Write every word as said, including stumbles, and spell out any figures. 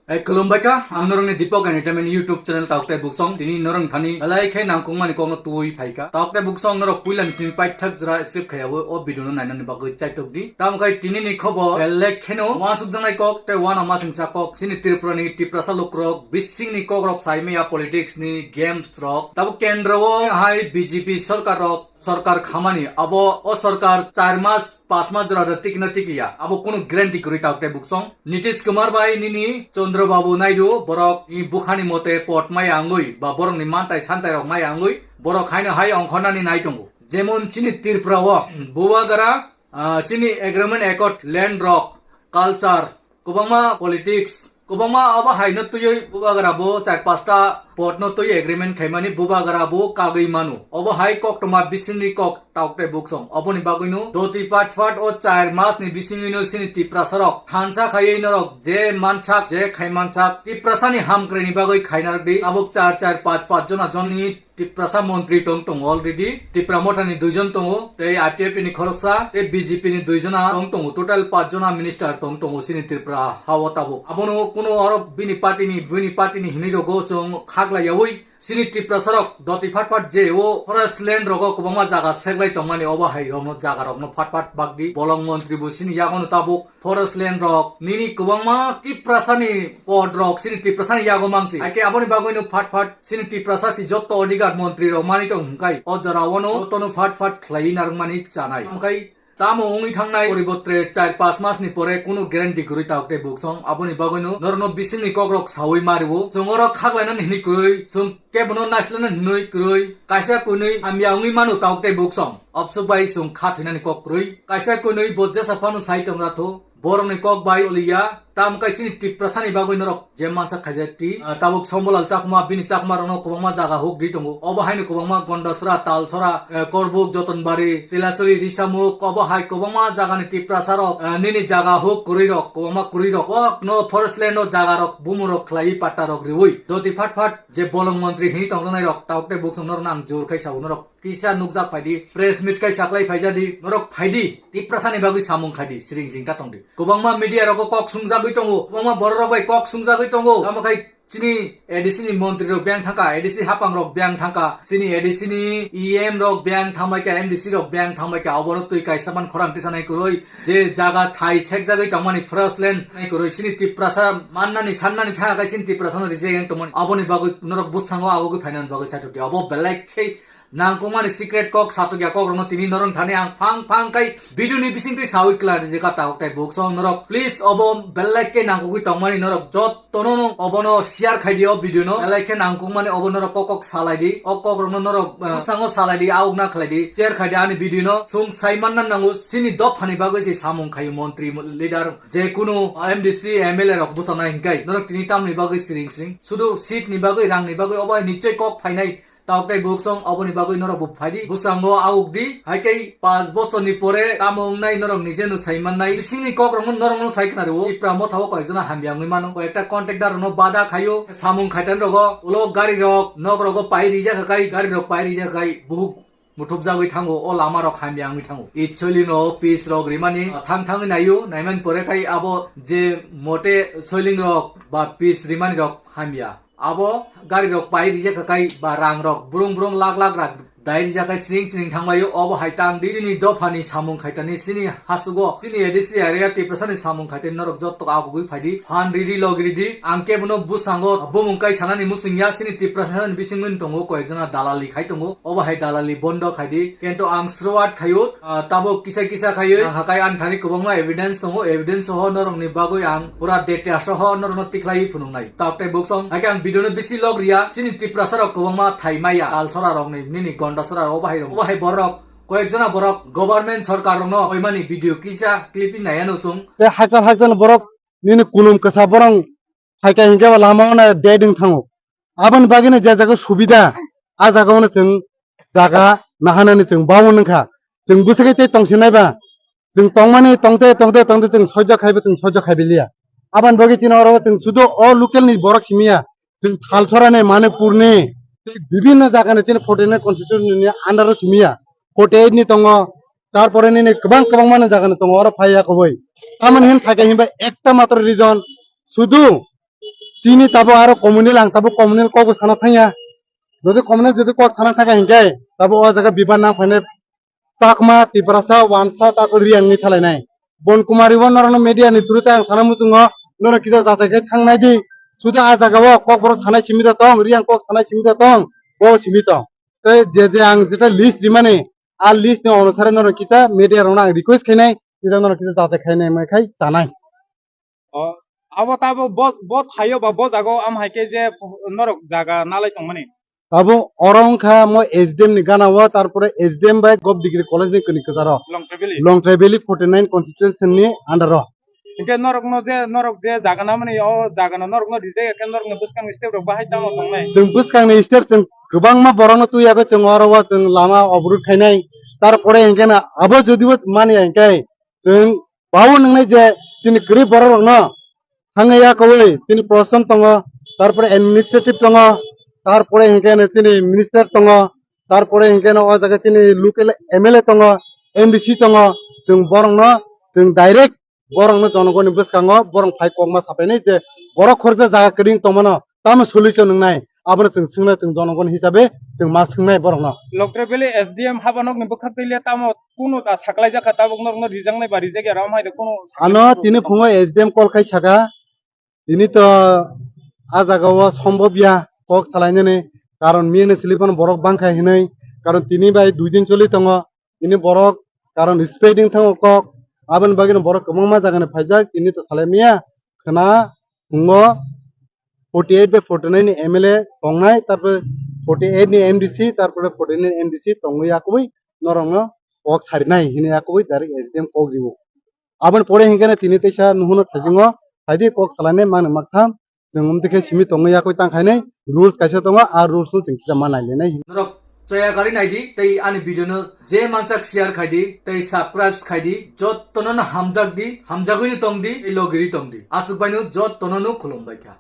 Hai, khulumbai kha, ang norokni Deepak Entertainment YouTube channel Taukte Buksong. Tini norok thani belai khe nangkukmani kokno twi phai kha. Taukte Buksong norok puilani simi paithak jora skip khaiyawi o video no nainani bagwi chaitok di. Tamo khai tini ni khobor belai kheno uansukjaknai kok tei uanama singsa kok. Chini Tripura ni Tiprasa lukrok bisingni kokrok saimaya politics ni games rok. Tabo kendro o hai B J P sorkar rok sorkar khamani abo o sorkar char mas pas mas jora da tikna tikiya abo kunu guarantee kwrwi Taukte Buksong. Nitish Kumar bai nini Chandra Babu Naidu borok ni bukhani mote pot mai angwi ba borok ni mantai santai rok mai angwi borok haino hai ongkhornani nai tongo. Jemon chini Tripura o Bubagra, ah, chini agreement accord land rok, culture, kwbangma politics, kwbangma abo haino twiwi Bubagra bo char pasta pot no twi agreement khaimani Bubagra bo kagwi mano. Obo hai koktwma bisingni kok Taukte Buksong. Oboni bagwino doti pat pat o char mas ni bisingwino chini Tiprasa rok thansa khaiwi norok je mansak je khai mansak Tiprasa ni hamkrai ni bagwi khainarok di. Tabuk char char pat pat jona jonni Tiprasa montri tong tongo already. Tipra Motha ni duijon tongo, tei I P F T ni khoroksa, tei B J P ni duijona tong tongo. Total pach jona minister tong tongo chini Tripura hao tabuk. Abono kuno oro bini party ni, bini party ni hinwi rogo chwng khaklaiyawi chini Tiprasa rok doti phat phat je o forest land rogo kwbangma jaga seklai tongmani obo hai rokno jaga rokno phat phat bagdi. Bolong montri bo chini yagono tabuk. Forest land rok nini kwbangma Tiprasa ni pod rok chini Tiprasa ni yago mangsi. Haikhe aboni bagwi no phat phat chini Tiprasa si jotto odhikar montri rok mani tong hwnkhai o jora o no jotono phat phat khlaiwi narwkmani chanai. Hamkhai tamo wngwi thangnai poribotre char pas mas ni pore kunu guarantee kwrwi Taukte Buksong. Aboni bagwi no norokno bisingni kok rok sawi mario. Chwng oro khaklainani hinwi kwrwi, chwng kebono naislana hinwi kwrwi, kaisa kwnwi hamya wngwi mano Taukte Buksong. Obsuk bai chwng kha thwinani kok kwrwi. Kaisa kwnwi bo jesa phano sai tong ratho. Borokni kok bai oliya, tam kai chini Tiprasa ni bagwi norok je mansa khaijak ti, ah, tabuk Sombolal Chakma, bini Chakma rokno kwbangma jaga huk di tongo. Obo haino kwbangma Gondasora, Talsora, eh, Korbuk, Jotonbari, Silasori, Risamuk, obo hai kwbangma jagani Tiprasa rok, eh, nini jaga huk kwrwi rok, kwbangma kwrwi rok. Okno forest land o jaga rok, bumung rok khlaiwi patta rok riwi. Doti phat phat je bolong montri hini tongjaknai rok, Taukte Buksong norokno ang jor khai sao norok. Kisa nukjak phaidi, press meet kai saklai phaijadi, norok phaidi, Tiprasa ni bagwi samung khaidi, siring sing ta tongdi. Kwbangma media rogo kok sungjagwi tongo, kwbangma borok rok bai kok sungjagwi tongo. Tamo khai chini A D C ni montri rok beng thangka, A D C hapang rok beng thangka, chini A D C ni E M rok beng thangbai kha, M D C rok beng thangbai kha, obono twi kaisa man khorang tisanai kwrwi, je jaga thai sekjagwi tongmani forest land nai kwrwi, chini Tiprasa mannani sannani thangka, chini Tiprasa no reject wng tongmani, aboni bagwi norok bwskango agogwi phainani bagwi saitoti, abo belai khe nangkukmani secret kok satukya kok rokno tini norok thani ang phang phang kai video ni bisingtwi sawi kla rijeka Taukte Buksong norok. Please obo belai khe nangkukwi tongmani norok jottono no obono share khaidi o video no. Belai khe nangkukmani obo norok kok kok salaidi. O kok rokno norok, eh, bwskango salaidi, aukna khlaidi, share khaidi ani video no. Chwng sai manna nango chini dophani bagwi se samung khaio montri leader je kunu M D C M L A rok bwskanai hinkai. Norok tini tamni bagwi siring siring. Sudu seat ni bagwi, rang ni bagwi obo hai nichoi kok phainai. Taukte Buksong oboni bagwi norok bo phaidi. Bwskango auk di. Hai khe panch bosor ni pore tamo wngnai norok nije no sai mannai. Bisingni kok rokno norok no sai khna rwo. Tipra Motha o koyek jona hamya wngwi mano. Koyekta contractor rokno bada khaio. Samung khaitan rogo. Ulo gari rok, nok rogo pai rijak kha kai, gari rok pai rijak kha kai. Buhuk muthupjagwi thango. O lama rok hamya wngwi thango. Itsolino pis rok rimani thang thangwi naio. Naimani pore khai abo je mote soiling rok ba pis rimani rok hamya. Abo gari rok pai rijak kha kai ba rang rok brung brung lak lak rak dai rijak kai sring sring thangbaio. Obo hai tang di chini dophani samung khaitani chini hasugo chini A D C area Tiprasani samung khaitani norok jotto agugwi phaidi phan ridi log ridi ang kebono bwskango bumung kai sanani musungya chini Tiprasani bisingmani tongo koyekjona dalali khai tongo obo hai dalali bondo khaidi kento ang suruat khaio. Ah, tabuk kisa kisa khaiwi ang hakai ani thani kwbangma evidence tongo, evidence soho norokni bagwi ang pura detail soho norokno tikhlaiwi phunuknai. Taukte Buksong, haikhe ang video no bisi log riya, chini Tiprasa rok kwbangma thai maya, Talsora rokni, nini Gondasora rok, obo hai rok, obo hai borok, koyek jona borok, government sorkar rokno oimani video kisa clipping naiya no chwng. Tei hakchal hakchal borok nini kulum kwsa borok phaikha hinkhe bo lama o nai beding thango. Aboni bagwino je jaga subida, a jaga o no chwng jaga nahanani chwng bawon wngkha. Chwng bwswkhe tei tongsinai ba, chwng tongmani tongte, tongte, tongte chwng soijo khaibo, chwng soijo khaibiliya. Aboni bagwi chini oro chwng sudu o local ni borok simiya, chwng Thalsorani, Manipurni, tei bibinno jagani chini forty nine constituency ni under o simiya. Forty eight ni tongo, tarpore nini kwbang kwbang mani jagani tongo, oro phaiya kubui. Tamoni hin phaikha hinba ekta matro reason, sudu Chini tabo aro communal, ang tabo communal kok bo sana thangya. Jodi communal jodi kok sana thangya hinkhe tabo o jaga biban nang phainai Chakma, Tiprasa, Wansa, tako Riang ni thalainai. Bon Kumari o norokno media ni through tei ang sana muchungo, norok kisa jachai khe thangnai di. Suda a jaga o kokborok sanai simi da tong, Riang kok sanai simi da tong, bo simi tong. Tei je je ang jeta list rimani, a list ni onusare norok kisa media rokno ang request khainai, kisa norok kisa jachai khainai mai khai chanai. O, abo tabo bo, bo thaio ba bo jaga o am hai khe je norok jaga nalai tongmani. Abo oro wngkha mo S D M ni gana o, tarpore S D M bai Gov Degree College ni kwnwi kwcharo. Longtrai Valley. Longtrai Valley forty nine constituency ni under o. Hinkhe norokno je, norok je jaga namani, o jaga no norokno rijak ya khe norokno bwskangni step rok bahai tamo tongnai? Chwng bwskangni step chwng kwbangma borokno twi ya khe chwng oro o chwng lama obrut khainai. Tarpore hinkhe na abo jodi o mani ya hinkhe chwng Bawo nwngnai je chini kwrwi borok rokno thangwi yakowi chini proshon tongo, tarpore administrative tongo, tarpore hinkhe no chini minister tongo, tarpore hinkhe no o jaga chini local M L A tongo, M D C tongo, chwng borokno chwng direct borokno jonogoni bwskango borok phai kokma sapainai je borok khoroksa jaga kwrwi tongmano tamo solution wngnai, abono chwng swngna chwng jonogoni hisabe chwng ma swngnai borokno. Longtrai Valley S D M habanokni bwkhak twi le tamo kunu ta saklaijak kha, tabuk norokno rijaknai ba rijak ya, ram hai de kunu ano tini phungo S D M call khai saka, tini to a jaga o sombhob ya kok salainani, karon miyani silipan borok bangkha hinwi, karon tini bai dui din choli tongo, tini borok karon spreading thango kok, aboni bagwi borok kwbangma jagani phaijak, tini to salai maya khwna phungo forty eight bai forty nine ni M L A tongnai, tarpore forty eight ni M D C, tarpore forty nine M D C tongwi yakubui norokno kok sarinai hinwi yakubui direct S D M kok rio. Aboni pore hinkhe tini teisa nuhuno thaisingo phaidi kok salainai mangni maktham chwng umtwi khe simi tongwi yakui tangkhainai rules kaisa tongo, a rules no chwng kisa ma nailainai. Norok chaya gari naidi tei ani video no je mansak share khaidi tei subscribe khaidi, jottono no hamjak di, hamjagwi no tongdi, tei logiri tongdi. Aswk baino jottono no khulumbai kha.